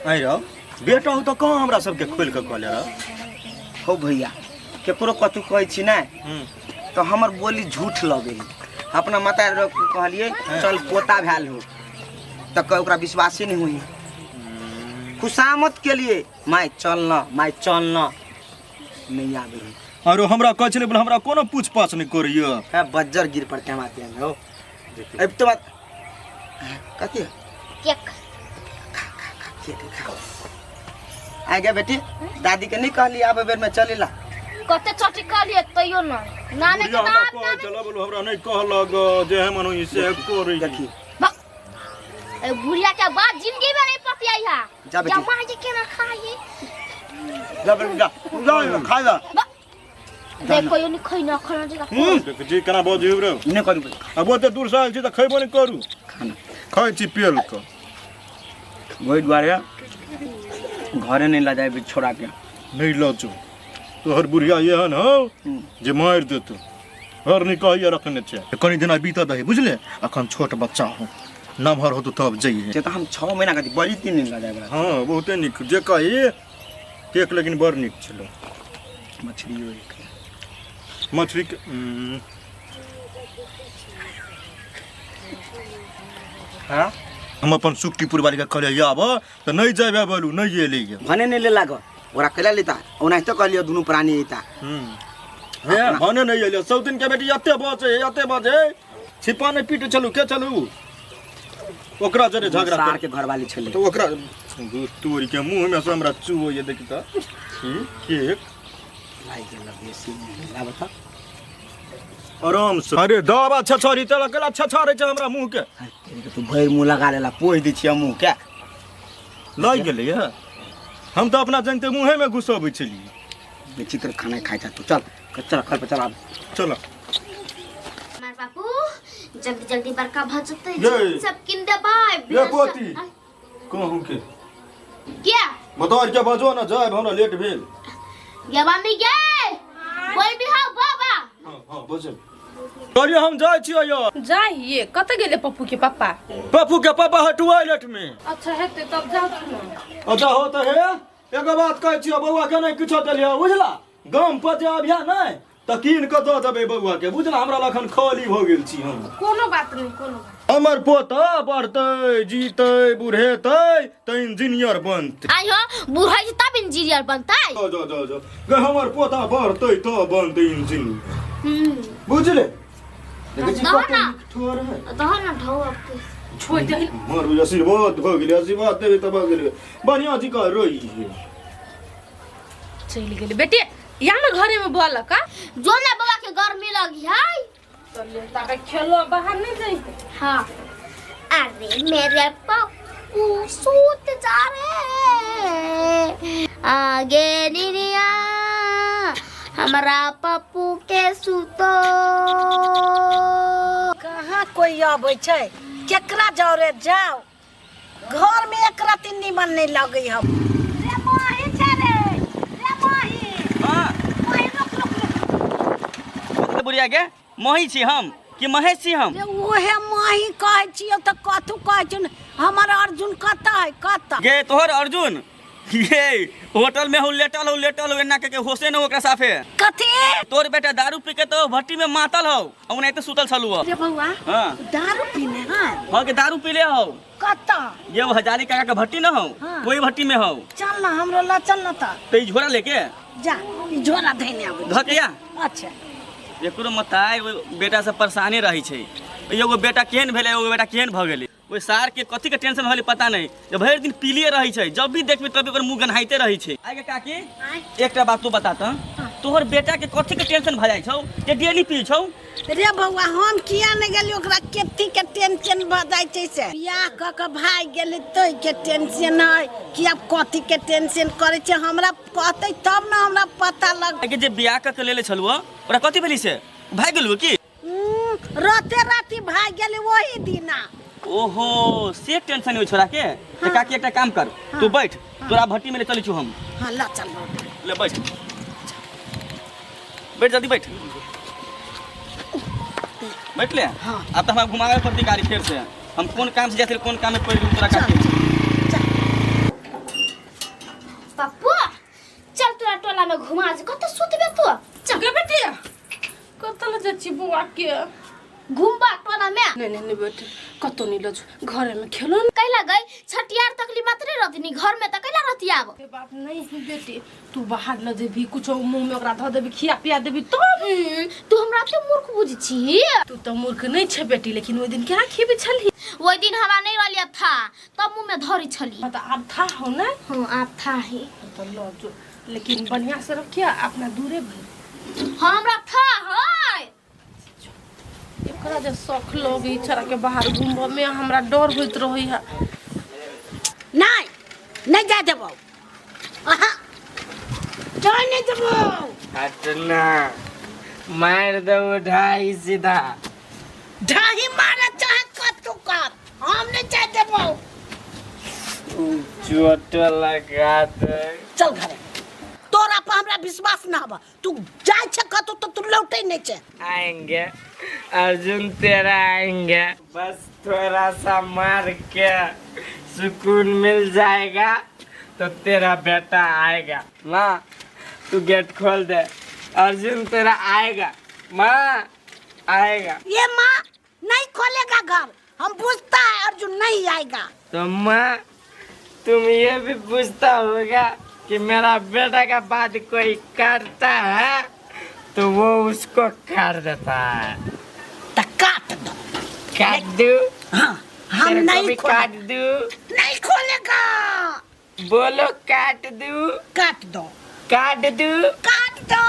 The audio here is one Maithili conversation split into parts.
आइ रौ बेटा हो तऽ कहाँ हमरा सबके खोलि कऽ कहले रह हो भैया केकरो कथू कहै छी ने तऽ हमर बोली झूठ लगे है अपना माता रो कहलिए चल पोता भेल हो तऽ कह ओकरा विश्वासे नहीं हुई खुशामद के लिए माय चल न माय चल न नहीं आबे है आरो हमरा कहै छलै बोले हमरा कोनो पूछ पाछ नहि करैया है बज्जर गिर पड़ते हम आते हैं हो अब तो बात कथी है? केक केक खा आ गया बेटी दादी के नहीं कहली आबे बेर में चलेला कते चोटी कहलिए तैयो न नाने के बुढ़िया हमरा नाम कहै छलै बोलू हमरा नहि कहलक जे हम मनु से करै देखी भक ए बुढ़िया के बात जिंदगी में नहीं पतियाई है जा बेटी। जमा जे केना खाई जा बेटी जा जा खा जा देखो यो नहीं खैना खाना जगह देख जी केना बजै रे नहीं करू अब ओते दूर से आयल छी तऽ खैबो नहि करू खाना खाइ छी पेल कऽ वही दुआरे घरे नहीं ला जाए छोड़ा के नहि लऽ जो तोहर बुढ़िया एहन हौ जे मारि देतौ हर नहि कहैया रखने छै कनि दिना बीतऽ दही बुझले अखन छोट बच्चा हो नमहर होतौ तब जइहे से तो हम 6 महीना के बड़ी 3 दिन ला जाए बड़ा हँ बहुते नीक जे कही केक लेकिन बड़ नीक छलौ मछली हो एक मछली के हाँ हम अपन सुखटीपुर वाली के कहलियै आब तऽ नहि जेबै बोलू नहि एलैया भने नहीं ले लाग ओकरा कैला लेता ओनाहिते कहलियो दुनू प्राणी एता हे भने नहि एलै सब दिन के बेटी एते बजे एते बजे छिपा नहि पीट छलू के छलू ओकरा जरे झगड़ा सार के घरवाली छलै तऽ ओकरा तोरी के मुंह में से हमरा चुओ ये देखी तऽ ई केक लागि गेल बेसी लाब तऽ आराम से अरे दवा छछरी चल केला छछरे छै हमरा मुंह के तू भरि मुँह लगा लेला पोहि दै छियै मुँह के लागि गेलै हम तऽ अपना जानते मुँहे में घुसबै छलियै विचित्र खाना खाइ छ तू चल चल घर पर चल आब चल हमार बापू जल्दी जल्दी बड़का भऽ जेतै ये। सब किन देबै ये पोती। कहूँ के क्या बताओ के बजो ना जाए हमरा लेट भेल गे मम्मी गे बोल भी हाउ बाबा हाँ हाँ बजल कहलियै हम जाइ छियै यौ जाइए कतऽ गेलै पप्पू के पप्पा पप्पू के पापा है टॉयलेट में अच्छा हेतै तब जाउ ने अच्छा हो तऽ हे एगो बात कहै छियौ बौआ के नहि किछो देलियै बुझला गाम पर जे अभिया नहि तऽ कीन कऽ दऽ देबै बौआ के बुझला हमरा लखन खाली भऽ गेल छी हम कोनो बात नहि कोनो बात हमर पोता बढ़तै जीतै बुढ़ेतै तऽ इंजीनियर बनतै आई हो बुढ़ै छै तब इंजीनियर बनतै जो जो जो जो गे हमर पोता बढ़तै तऽ बनतै इंजीनियर बुझले देखै छी दहो कते ना। नीक ठोर है दहो ना ढौ अब छोड़ि दही मारू आशीर्वाद भऽ गेलै आशीर्वाद देबै तऽ भऽ गेलै बढ़िआँ जी कह रोई चलि गेलै बेटी या ने घरे में बोल का जो ना बाबा के गर्मी लगी है चल ताके खेलो बाहर नहीं जाइते हाँ अरे मेरे पप्पू सूत जा रहे आगे निनिया हमरा पप्पू के सुतो कहाँ कोई अबै छै केकरा जरे जाओ घर में एक रत्ती निमन नहीं लगे हम रे माही छै रे रे माही हाँ माही रुक रुक रुक कथी बुढ़िया के मही छी हम कि महेश छी हम रे उहे माही कहै छियौ तऽ कथू कहै छियौ ने हमर अर्जुन कतऽ है कतऽ गे तोहर अर्जुन ये होटल में हूँ लेटल हूँ लेटल हूँ एना के के होशे न ओकरा साफे कथी तोर बेटा दारू पी के तो भट्टी में मातल हौ आ ओनाहिते सुतल छलू हौ रे बौआ हाँ दारू पीने हाँ हाँ के दारू पी ले हौ कतऽ ये वो हजारी काका के भट्टी न हौ हाँ। वही भट्टी में हौ चल ना हमरो ला चल ना तऽ तो ई झोरा लेके जा ई झोरा धैने आबै धऽ के या अच्छा एकरो मताइ ओहि बेटा से परेशानी रहै छै एगो बेटा केहन भेलै एगो बेटा केहन भऽ गेलै ओहि सार के कथी के टेंशन भऽ गेलै पता नहि जे भरि दिन पीलिए रहै छै जब भी देखबी तब ओकर मुँह गन्हाइते रहै छै आइ गे काकी एकटा बात तू बता तऽ तोहर बेटा के कथी के टेंशन भऽ जाइ छौ जे डेली पी छौ रे बौआ हम किया नहि गेली ओकरा कथी के टेंशन भऽ जाइ छै से बियाह कऽ कऽ भागि गेलै तै के टेंशन है कि आब कथी के टेंशन करै छै हमरा कहतै तब ने हमरा पता लग आइ के जे बियाह कऽ के लेले छलुआ ओकरा कथी भेलै से भागि गेलुआ की राते राति भागि गेलै ओही दिना ओहो से टेंशन हो छोरा के तऽ काकी एकटा काम कर तू बैठ तोरा भट्टी में ले चलै छु हम हाँ ल चल बौआ। ले बैठ बैठ जल्दी बैठ बैठ ले हाँ। अब तऽ हमरा घुमाबे पड़तै गाड़ी फेर से हम कोन काम से जाइत रही कोन काम में पड़ि गेलहुँ तोरा काकी चल। के। घुमबा टोला में। नहीं नहीं नहीं बेटी, कतौ नहीं लजू, घरे में खेलो न। कैला गई छठियार तकली मात्रे रहतनी, घर में त कैला रहती आब? ए बाप नहीं बेटी, तू बाहर ल जेबी, कुछो मुंह में ओकरा धऽ देबी, खिया पिया देबी तब। तू हमरा के मूर्ख बुझ छी? तू तो मूर्ख नहीं छे बेटी, लेकिन ओइ दिन केना खिएबे छलही? ओइ दिन हमरा नहीं रहलिय था, तब मुंह में धरी छली। हाँ, त आब था हो ना? हाँ आब था है। त ल जो, लेकिन बढ़िया से रखिया, अपना दूरे भर। हाँ हमरा था है। एकरा जे शौक लगे छोरा के बाहर घूमब में हमरा डर होइत रहे है। नहीं नहीं जा देबो, आहा जाय नहीं देबो। हटना मार दो ढाई सीधा। ढाई मारे चाहे कतू कर, हम नहीं जाय देबो। चोट लगा दे। चल घरे, तोरा पर हमरा विश्वास ना हबा, तू जाय छे कतू तो तू लौटे नहीं छे। आएंगे अर्जुन तेरा आएंगे, बस थोड़ा सा मार के सुकून मिल जाएगा तो तेरा बेटा आएगा। माँ तू गेट खोल दे, अर्जुन तेरा आएगा। माँ आएगा। ये माँ नहीं खोलेगा घर, हम पूछता है अर्जुन नहीं आएगा। तो माँ तुम ये भी पूछता होगा कि मेरा बेटा का बात कोई काटता है तो वो उसको काट देता है। तो काट दो। काट दो? हाँ हम नहीं काट दो। नहीं खोलेगा। बोलो काट दो। काट दो। काट दो। काट दो।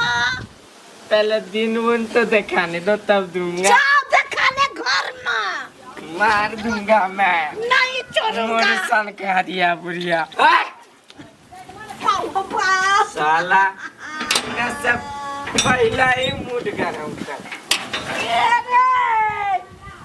पहले दिन उन तो दिखाने दो तब दूंगा। जाओ दिखाने घर में। मार दूंगा मैं। नहीं छोड़ूंगा। सन कह दिया बुढ़िया। साला न सब पहला ही मूड गरम कर। रे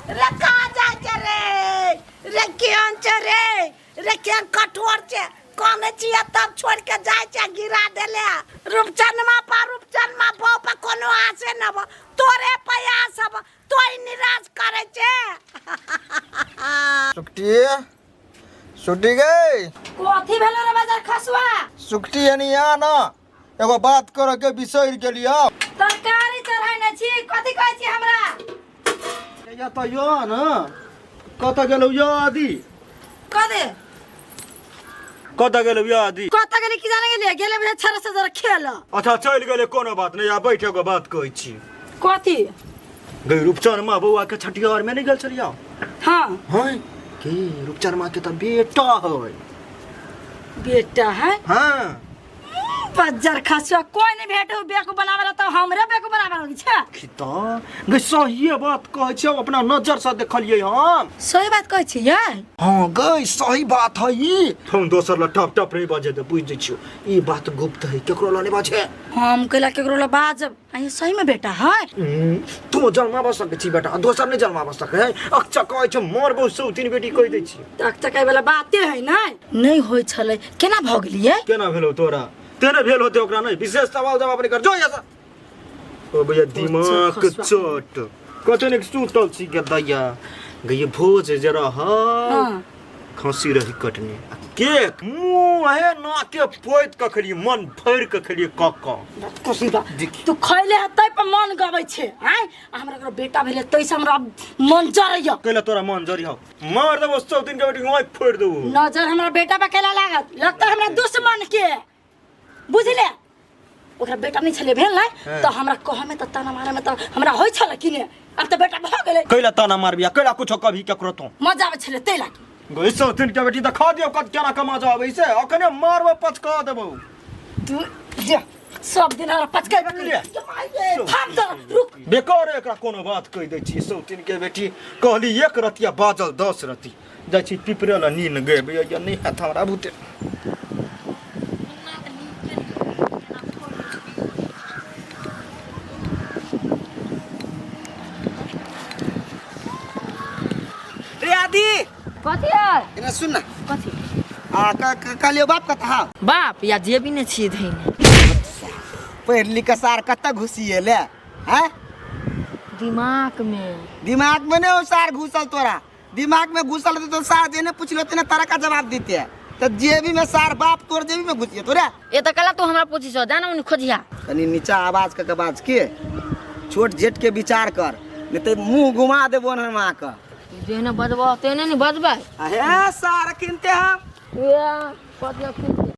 रे कहाँ जाय छे रे? रे केहन छे रे? रे केहन कठोर छे? कहने छियै तब छोड़ के जाय छे, गिरा देले। रूपचनमा पा रूपचनमा बौ पा कोनो आसे न बा, तोरे पे आस हब, तोय निराश करे छे। सुकटी सुटी गई। कथी भेलो रे बाजार खसुआ? सुकटी यानी आ ना एगो बात करे के बिसरि गेलियो। तरकारी चढ़ाइने छी, कथी कहै छी हमरा? या त यो न कत गेलौ यो आदि? कदे कत गेलौ यो आदि? कत गेलै की जाने गेलियै, गेलै बुझाइ छड़ा से जरा खेल। अच्छा चलि गेलै, कोनो बात नहीं, आ बैठ एगो बात कहै छी। कथी? गई रूपचनमा बौआ के छठियार में नहीं गेल छलियो? हाँ हाँ के रूपचनमा के त बेटा है। बेटा है? हाँ। बज्जर खसुआ कोई नहीं भेटो बेको बनावे त हमरे बेको बनावे लगी छे। की त गई सही बात कहै छी, अपना नजर से देखलियै हम। सही बात कहै छी यार? हाँ गई सही बात है ई। हम दोसर ल टप टप नहीं बाजे दे, बुझ जाइ छियो ई बात गुप्त है, केकरो ल नहीं बाजे। हम कैला केकरो ल बाजब? आ सही में बेटा है? तू जन्माब सकै छी बेटा, दोसर नहीं जन्माब सकै है। अक्चा कहै छै मोर बहु सौतीन बेटी कहि दै छी। त अक्चा कहै वाला बाते है नै। नहीं होय छलै, केना भ गेलियै? केना भेलौ तोरा? तेने भेल होते ओकरा नहीं। विशेष सवाल जवाब नहीं कर, जो यहाँ से। ओ भैया दिमाग चोट कते ने सुतल छी गदैया गई भोज जे रह खसी रही कटने केक मुंह है ना के पोइत के खेलिए, मन भर के खेलिए कक कसी बा। तू खैले है तै पर मन गबै छे। आय हमरा ओकरा बेटा भेले तै से हमरा मन जरैया। कैला तोरा मन जरी हौ? मार देबो सब दिन के बेटी आँख फोड़ देबो। नजर हमरा बेटा पर कैला लागत? लगता हमरा दुश्मन के, बुझले? ओकरा बेटा नहीं छले भेल नै त हमरा कह में त ताना मारे में त हमरा होय छल कि ने। अब त बेटा भ गेलै। कैला ताना मारबिया? कैला कुछो कभी केकरो तो मजा आबै छले तै लागी। गई सौतीन के बेटी देखा दियो कत केना कमा जाबै से, अखने मारबो पचका देबो। तू जा सब दिन हमरा पचकाइबे ले। थाम त रुक। बेकार एकरा कोनो बात कहि दै छी सौतीन के बेटी। कहली एक रतिया बाजल 10 रति जाइ छी पिपरे ल नीन गए भैया नहीं हाथ हमरा भूते। रे आदि कथी है? एना सुन ना। कथी? आ कहलियो बाप कथा। बाप या जेबी ने छी धैने। पढ़ लिख के सार कत घुसिएले हैं? दिमाग में। दिमाग में नहीं हो सार घुसल तोरा। दिमाग में घुसल तो सार जेने पूछलो तेने तारा का जवाब देते है। तो जेबी में सार बाप तोर जेबी में घुसिए तोरा। ए त कला तू हमरा पूछी छो, जाना उन खोजिया। कनी नीचा आवाज के बाज के छोट जेठ के विचार कर। नहीं तो मुंह घुमा देबो हम अहाँके। जेहने बजबो तेहने ने बजबै। अहे सार किनते हम। ये कथी किनते?